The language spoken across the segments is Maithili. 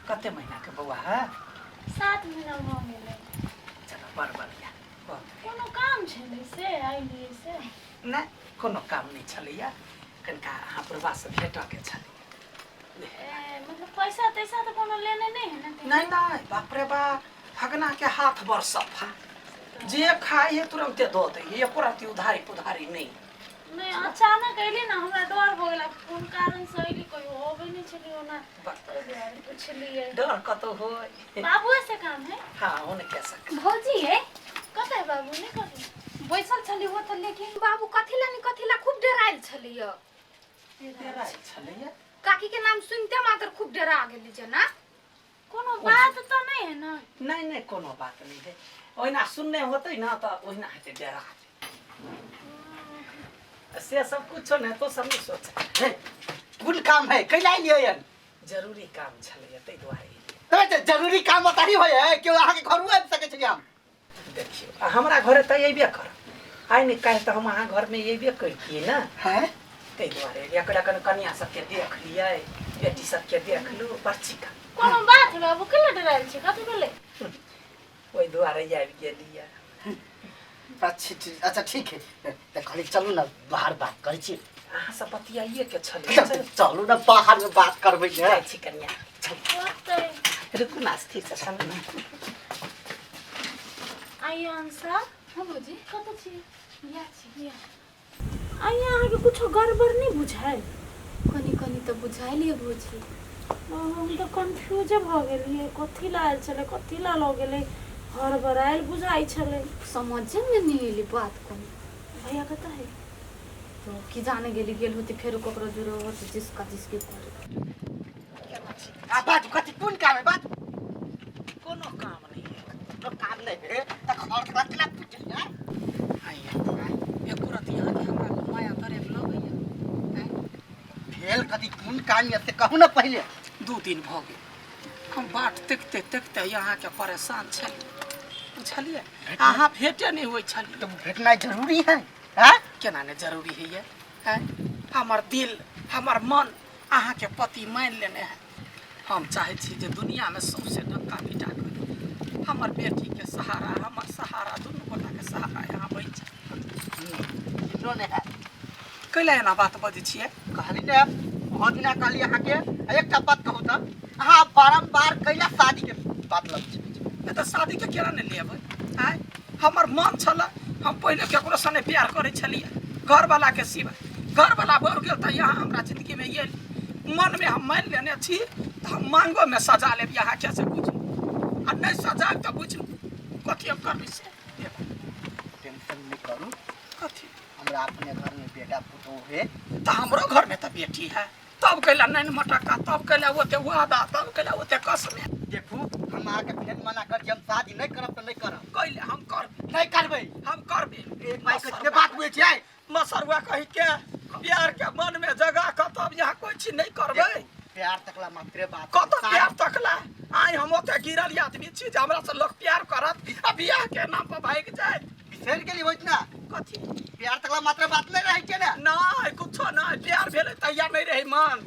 कते महीना के बौआ है? 7 महीना भऽ गेलै। चलो, बड़ बढ़िया, बहुत। कोनो काम छलै से अयलियै से? नहि, कोनो काम नहि छलैया, कनिका अहाँ बुढ़बासँ भेटऽके छलै। ए, मतलब पैसा तैसा तऽ कोनो लेने नहि है ने? नहि नहि, बाप रे बाप, फगना के हाथ बड़ सफा, जे खाइ है तुरंते दऽ दै है, एको रत्ती उधारी पुधारी नहि। नहि, अचानक अयली ने, हमरा डर भऽ गेल, कोन कारणसँ अयली, कहियो अबै नहि छलियै ओना, ताहि दुआरे पुछलियै। डर कतौ होय? बाबुए से काम है? हाँ, हुनके से। भौजी है। कतऽ है बाबू? नहि कतऽ। बैसल छली हो तऽ, लेकिन बाबू कथी ला नहीं कथी ला खूब डरायल छलिय। डराइ छलैया? काकी के नाम सुनते मात्र खूब डरा गेली जेना। कोनो बात तऽ नहि है ने? नहि नहि, कोनो बात नहि है, ओहिना सुनने होतै ने तऽ ओहिना हेतै, डरा से सब कुछो नहि, तो सब नहि सोच। हे, कोन काम है? कैला एलियै हन? जरूरी काम छलैया, ताहि दुआरे एलियै। तऽ जरूरी काम ओतही होइ है, केओ अहाँके घरो आबि सकै छै हम? देखियौ, आ हमरा घरे तऽ अयबे करब, आइ नहि काल्हि तऽ हम अहाँ घरमे अयबे करितियै ने। हैं? ताहि दुआरे एलियै, कहलियै कनि कनिया सबके देख लियै, बेटी सबके देख लू, बड़ का। कोनो बात है बाबू? केला डरायल छै? कथी भेलै? ओहि दुआरे आबि गेलियै। अच्छा ठीक, अच्छा ठीक है, तऽ कहली चलू ने बाहर बात करै छी। अहाँ सब बतियाइए के छलै। चलू ने, बाहर में बात करबै ने। जाइ छी कनिया। ओतै। रुकू ने, स्थिर से चलू ने। आइए अंशा। हाँ भौजी। कतऽ छी? इएह छी। आइए, अहाँके कुछो गड़बड़ नहि बुझायल? कनी कनी तऽ बुझाइल भौजी। हम तऽ कन्फ्यूजे भऽ गेलियै, कथी ला आयल छलै, कथी ला लऽ गेलै, हड़बड़ायल बुझाइ छलै। समझे में नहीं एली बात कोनो। भैया कतऽ है? तो की जाने गेली, गेल होती फेर ककरो जुड़ो होती जिसका जिसके करे। आ बाजू, कथी कोन काम है, बाजू। कोनो काम नहि है। कोनो काम नहि है तऽ घर केना पुछलियै? आइए, एको रत्ती अहाँके हमरा माया तरेक लगैया, आँय? भेल कथी, कोन काम यऽ से कहू ने पहिले। 2 दिन भऽ गेल, हम बाट देखते देखते अहाँके परेशान छलियै, बुझलियै? अहाँ भेटे नहि होइ छलियै। तऽ भेटनाइ जरूरी है, हैं? केना नहि जरूरी होइए, आँय? हमर दिल, हमर मन अहाँके पति मानि लेने है। हम चाहै छी जे दुनियामे सौंसे डक्का पिटा करी, हमर बेटीके सहारा, हमर सहारा, दुनू गोटाके सहारा यहाँ बनि जाय। किन्नो नहि है। कैला एना बात बजै छियै? कहली ने, बहुत दिना कहली अहाँके। आ एकटा बात कहू तऽ, अहाँ बारम्बार कैला शादीके बात लग छी? नहि तऽ शादीके केना नहि लेबै, आँय? हमर मन छलै, हम पहिले केकरो सने प्यार करै छलियै घरवालाके सिवा। घरवाला बढ़ गेल तऽ यहाँ हमरा जिंदगीमे आयल। मनमे हम मानि लेने छी तऽ हम मांगोमे सजा लेब अहाँके से बुझू, आ नहि सजायब तऽ बुझू कथी हम करबै से। टेंशन नहि करू। कथी? हमरा अपने घरमे बेटा पुतोहु है। तऽ हमरो घरमे तऽ बेटी है, तब कैला नैन मटक्का, तब कैला ओते वादा, तब कैला ओते कसमे? देखू, हम अहाँके फेर मना कर छी, हम शादी नहि करब तऽ नहि करब। कैले? हम करबै। नहि करबै। हम करबै। एक भाई के बात बुझै छियै? मसरुआ कही के प्यार के मन में जगा के तब यहाँ कोई चीज नहीं करबै। देखू, प्यार तकला मात्रे बात। कत प्यार तकला? आइ हम ओते गिरल आदमी छी जे हमरा से लोग प्यार करत आ बियाह के नाम पर भागि जायत? बिसरि गेली होइत ना। कथी? प्यार तकला मात्र बात नहि रहै छै ने। नहि, कुछो नहि, प्यार भेलै तहिया नहि रहै मन।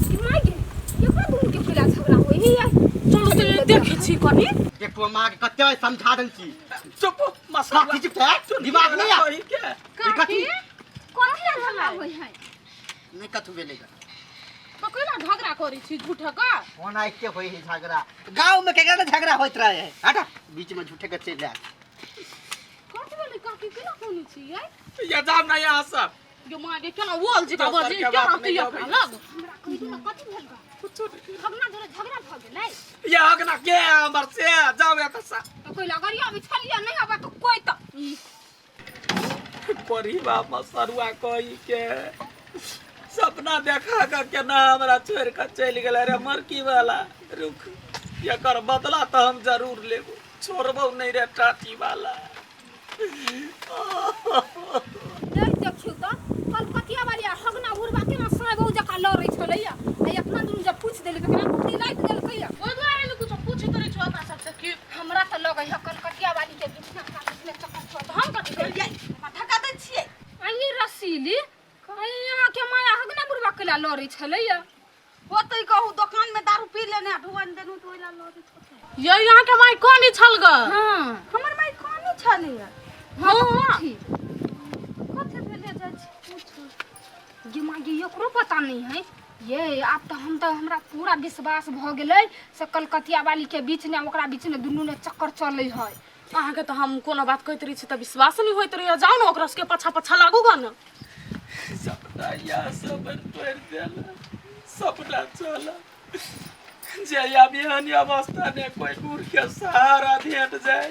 ई माय गे, केकरा दुनू के कैला झगड़ा होई है यार? चलू तऽ देखै छी कनी। देखू, हम अहाँके कते समझा देल छी। चुप मसरुआ। काकी चुप है, दिमाग नहीं आ कही के। ई कथी? कथी ला झगड़ा होई है? नहि कथू भेलै। तो कैला झगड़ा करै छी झूठे का? ओना के होई है झगड़ा? गाँव में केकरा ने झगड़ा होइत रहे है, हटा बीच में झूठे के चलि आयल। कथी भेलै काकी, केना कोनी छी यै? ये जाब ना यहाँ सब। यो माँ गे, केना बोल जी का दोसर बजी के केना बात तू नहि अपना अबै। लग? हमरा कहि दू ने, कथी भेल गा? कुछो नहीं। झगड़ा झगड़ा झगड़ा भऽ गेलै? ये अगना के हमर से जाओ एतऽ से। तो कैला गरिया अबै छलियै नहि आबै तऽ कोइ तऽ परिवा मसरुआ कही के सपना देखा के केना हमरा छोड़ के चलि गेलै रे मरकी वाला। रुक, एकर बदला तऽ हम जरूर लेबो, छोड़बो नहीं रे टाटी वाला। देख, देखियौ तऽ कलकतिया वाली आ हगना उड़बा केना साँय बहु जकाँ लड़ै छलैया, आ अपना दुनू जब पूछि देली तऽ केना कुटी लागि देलकैया। ओहि दुआरे ने कुछो पूछैत रहै छौ अपना सबसँ कि हमरा तऽ लगै है कलकतिया वाली के बीचमे अपना बीचमे चक्कर छौ, तऽ हम कथी करियै? हमरा धक्का दै छियै। आ ई रसीली कहीं अहाँके माया हगना बुढ़बा कैला लड़ै छलैया? होतै कहू। होते ओइला लड़ैत होते। ये यहाँ के माई कोनी छल ग? हां। हमर माई कोनी छलैया? हां। कथी भेले जाइ छी पूछू। गे माँ गे, एकरो पता नहीं है ये। आब तऽ हम तऽ हमरा पूरा विश्वास भऽ गेलै से कलकतिया वाली के बीच ने ओकरा बीच ने दुनू ने चक्कर चलै है। अहाँके तऽ हम कोनो बात कहैत रहै छी तऽ विश्वास नहि होइत रहैया। जाउ ने ओकरा सबके पाछा पाछा लागू ग ने। सपना या सबर तोड़ि देल सपना चल जे आब एहन अवस्था ने कोई बूढ़ के सहारा भेट जाए।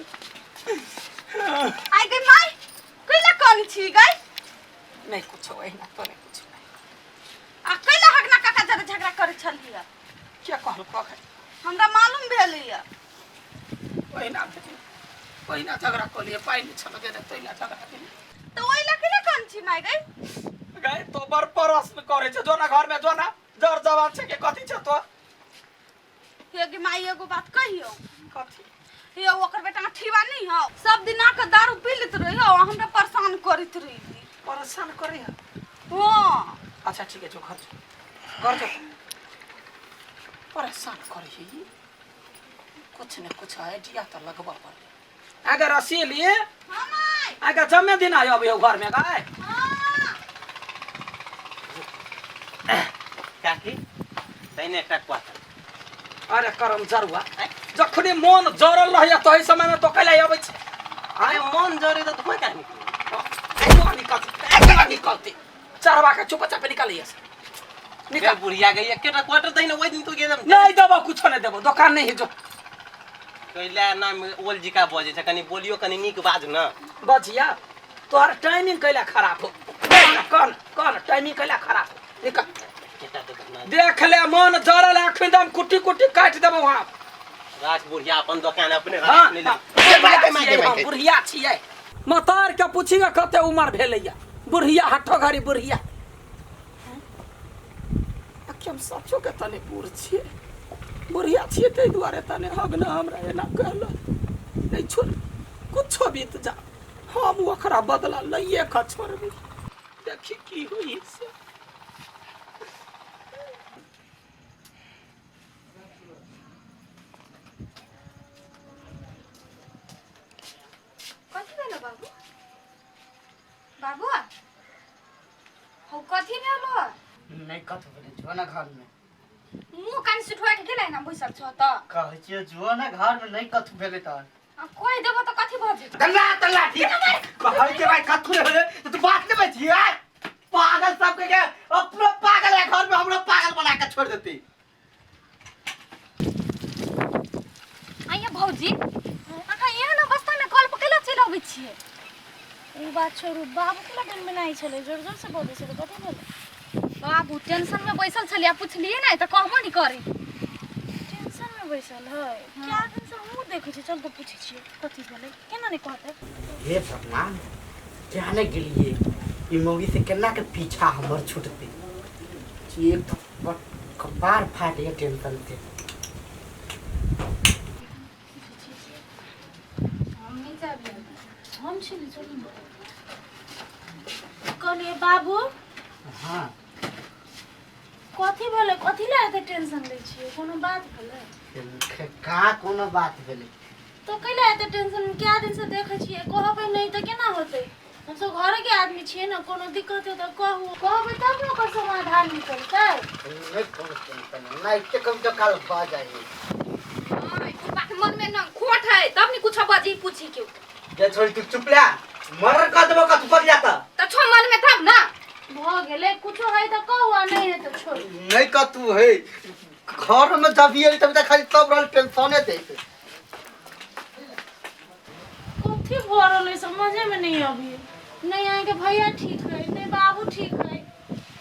आइ गई माई, कैला कन छी गई? नहीं कुछ एहिना तो नहीं कुछ नहीं। आ कैला हगना काका जरे झगड़ा करै छलियै? क्या कहल कह? हमरा मालूम भेलैया। ओहिना भेलै, ओहिना झगड़ा कऽ लिए, पाइ नहि छल देने तहिना झगड़ा केलियै। तऽ ओहि ला कैला कन छी माई गई? गए तो बड़ प्रश्न करे छै, जो ना घर में जो ना जर जवान छै के कथी छै तो। हे गे माई, एगो बात कहियौ? कथी? हे ओकर बेटा ठीवा नहीं हौ, सब दिन आके दारू पी लेत रही हौ, हमरा परेशान करैत रही। परेशान करे है? हाँ। अच्छा ठीक है, जो घर जो, घर जो। परेशान करे है ई। कुछ न कुछ आइडिया तो लगबा पड़े। अगर रसी लिए हाँ माई। अगर जमे दिन आयो अभी घर में गाय। हाँ। काकी तैने एकटा क्वार्टर। अरे करम जरुआ, जखने मन जरल रहैया तही समय में तो कैला अबै छै। अरे मन जरे तऽ धुआं काहे निकले? धुआं निकलते, एकरा निकलते चरवा के चुपचाप निकालिए से। निकाल बुढ़िया गई एकेटा क्वार्टर तैने ओहि दिन तो गेल। नहीं देबो, कुछो नहीं देबो, दुकान नहीं है जो। कैला नाम ओल जी का बजे छै, कनी बोलियो कनी नीक बाज न। बजिया तोहर टाइमिंग कैला खराब हो? कौन कौन टाइमिंग कैला खराब हो? निकल। देख ले मन जरल अखन दम कुट्टी कुट्टी काट देबो वहां। राज बुढ़िया अपन दुकान अपने हां राख ले। बुढ़िया छियै मतार के पूछिगा कते उमर भेलैया बुढ़िया हठो घड़ी बुढ़िया। हम सचो के तने बूढ़ छियै, बुढ़िया छियै, ताहि दुआरे तने हगना हमरा एना कहल नहीं छोड़, कुछो बीत जा हम ओकरा बदला लइए के छोड़बै। देखी की होई से। कथी भेलो बाबू? बाबू हौ कथी भेलो? नहीं कथी भेलै, जो ना घर में। मुँह कान सुठवा के गेलै ना बैसल छह तऽ? कहै छियै जो ना घर में, नहीं कथी भेलै तहन। आ कहि देबो तऽ कथी भऽ जेतौ? दल्ला दल्ला ठीक कहै के भाई कथी भेलै तऽ तू बात नहि बजियै आय। पागल सब के अपनो पागल है घर में, हमरो पागल बना के छोड़ देती। आइया भौजी, अहाँ एहन अवस्था में कल पर कैला चलि अबै छियै? ओ बात छोड़ू, बाबू केला डनमनाइ छलै, जोर जोर से बजै छलै, कथी भेलै? बाबू टेंशन में बैसल छलियै, पुछलियै नहि तऽ कहबो नहि करै। टेंशन में बैसल है? क्या दिन से हमहूँ देखै छियै, चल तऽ पूछै छियै कथी भेलै, केना नहि कहतै। हे भगवान, जाने गेलिए ई मौगी से केना के पीछा हमर छूटते। एक थप्पड़ कपार फाट गया टेंशन से। हम नहि जायब। हम छी ने, चलू ने। कहलियै बाबू। हाँ। कथी भेलै, कथी लए एते टेंशन लै छियै? कोनो बात भेलै? का कोनो बात भेलै? तो कैला एते टेंशन? क्या दिन से देखै छियै, कहबै नहि तऽ केना होतै? हमसब घरे के आदमी छियै ने, कोनो दिक्कत है तऽ कहू, कहबै तब ने ओकर समाधान निकलतै। नहीं कोनो टेंशन नहीं, एते कम तो कल बा जाइए। बात मन में न खोट है तब नहीं कुछ बजी पूछी क्यों? जे छोड़ी तू चुप ले, मर्डर कर देबो कथु बज जाता। त छो मन में तब ना। भ गेलै, कुछो है तऽ कहू आ नहीं है तऽ छोड़ू। नहीं कथु है, घर में जब भी तब तक खाली सब रहल टेंशने दे। कथी भऽ रहल है समझे में नहीं अभी। नहीं अहाँके भैया ठीक है, नहीं बाबू ठीक है,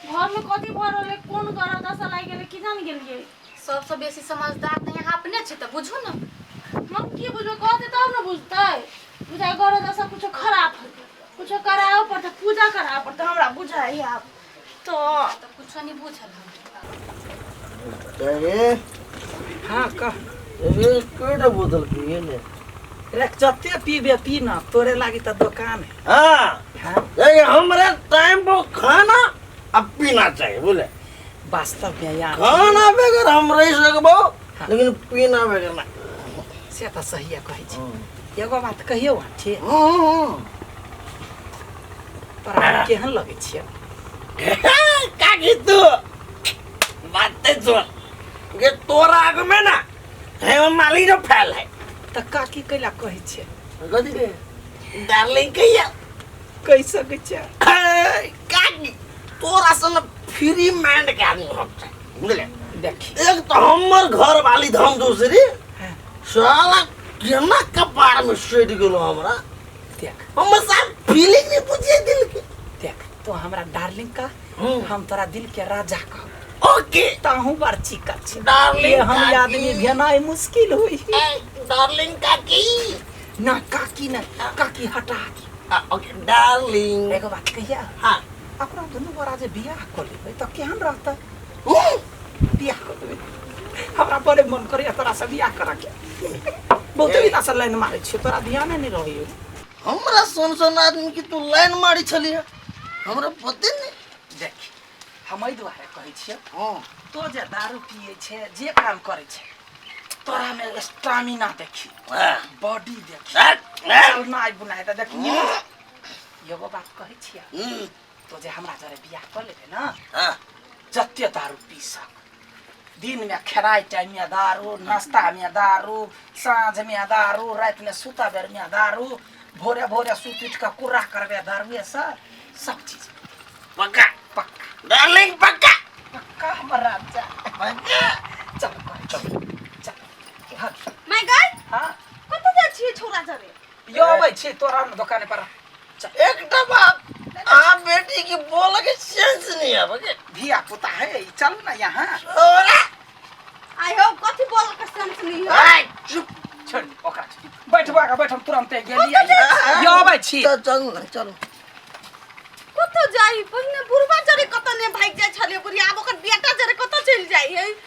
घर में कथी भऽ रहल है, कोन ग्रह दशा लागि गेलै की जान गेलियै। सबसँ बेसी समझदार तऽ यहाँ अपने छै तऽ बुझू ने। हम की बुझबै, कहतै तब ने बुझतै। बुझाइ ग्रह दशा कुछो खराब हेतै, कुछो कराबऽ पड़तै, पूजा कराबऽ पड़तै, हमरा बुझाइ आब तो। तऽ कुछो नहीं बुझल हम। अरे हाँ कह। अरे केटा बोतल पिए ने? रे जते पीबे पी ना, तोरे लागी तऽ दुकान है। हाँ। हाँ। लेकिन हमरे टाइम पर खाना अब पीना चाहिए, बोले। वास्तव में यार खाना बगैर हम रह सकबो लेकिन पीना बेगना। से तऽ सहिए कहै छी। एगो बात कहियौ आँठी? तोरा हम केहन लगै छियै? काकी तू बात सुन गे, तोरा आगू में ना हे माली जो फैल है। तऽ काकी कैला कहै छियै? कथी रे डार्लिंग कहिया कहि सकै छियै? काकी तोरा सन फ्री माइंड के आदमी हो छै, बुझले? देखी एक तो हमर घर वाली धम दूसरी साला केना कपार में सटि गेलो हमरा। देख हमर साहब फीलिंग नहीं बुझे दिल के। देख तो हमरा डार्लिंग का, हम तोरा दिल के राजा का। ओके ताहू बड़ चिका छी डार्लिंग। ये हम आदमी भेनाइ मुश्किल होई। डार्लिंग काकी ना काकी ना, काकी हटा दी। Okay darling. एगो बात कहिया? हाँ। अपना दुनू गोरा जे बियाह कऽ लेबै तऽ केहन रहतै? बियाह कऽ लेबै, हमरा बड़े मन करैया तोरा से बियाह करऽ के। बहुते दिना से लाइन मारै छियै, तोरा ध्याने नहि रहैया। हमरा सुन सुन आदमी की तू लाइन मारी छलियै, हमरा पते नहीं। देख हम एहि दुआरे कहै छियै, हाँ तो जे दारू पियै छै, जे काम करै छै, तोरा में स्टामिना देखी, बॉडी देखी, चलनाइ बुनाइ तऽ देखी। एगो बात कहै छियै, तो जे हमरा जरे बियाह कऽ लेबै ने, जते दारू पी सक, दिन में खेनाइ टाइम में दारू, नाश्ता में दारू, साँझ में दारू, राति में सुता बेर में दारू, भोरे भोरे सुति उठि कऽ कुर्रा करबै दारुए से, सब चीज पक्का। पक्का डार्लिंग पक्का। पक्का हमर राजा। पक्का। चल चल चल। हाँ। My God. हाँ। कतऽ जाइ छियै छौड़ा जरे? यो अबै छी तोरा दोकान पर। चल। एकटा बात, अहाँ बेटी की बोल के सेंस नहीं आवे के। धिया पुता है, चल ना यहाँ। छोरा आइ हो कथी बोल के सेंस नहीं है? चुप। छोड़ ओकरा, बैठबा के बैठ, हम तुरंते गेलियै। यो अबै छी। चल चल ना चल। कतऽ जाइ? पहिने बुढ़बा जरे कतऽ ने भागि जाइ छलै बुढ़िया, आब ओकर बेटा जरे कतऽ चलि जाइ है?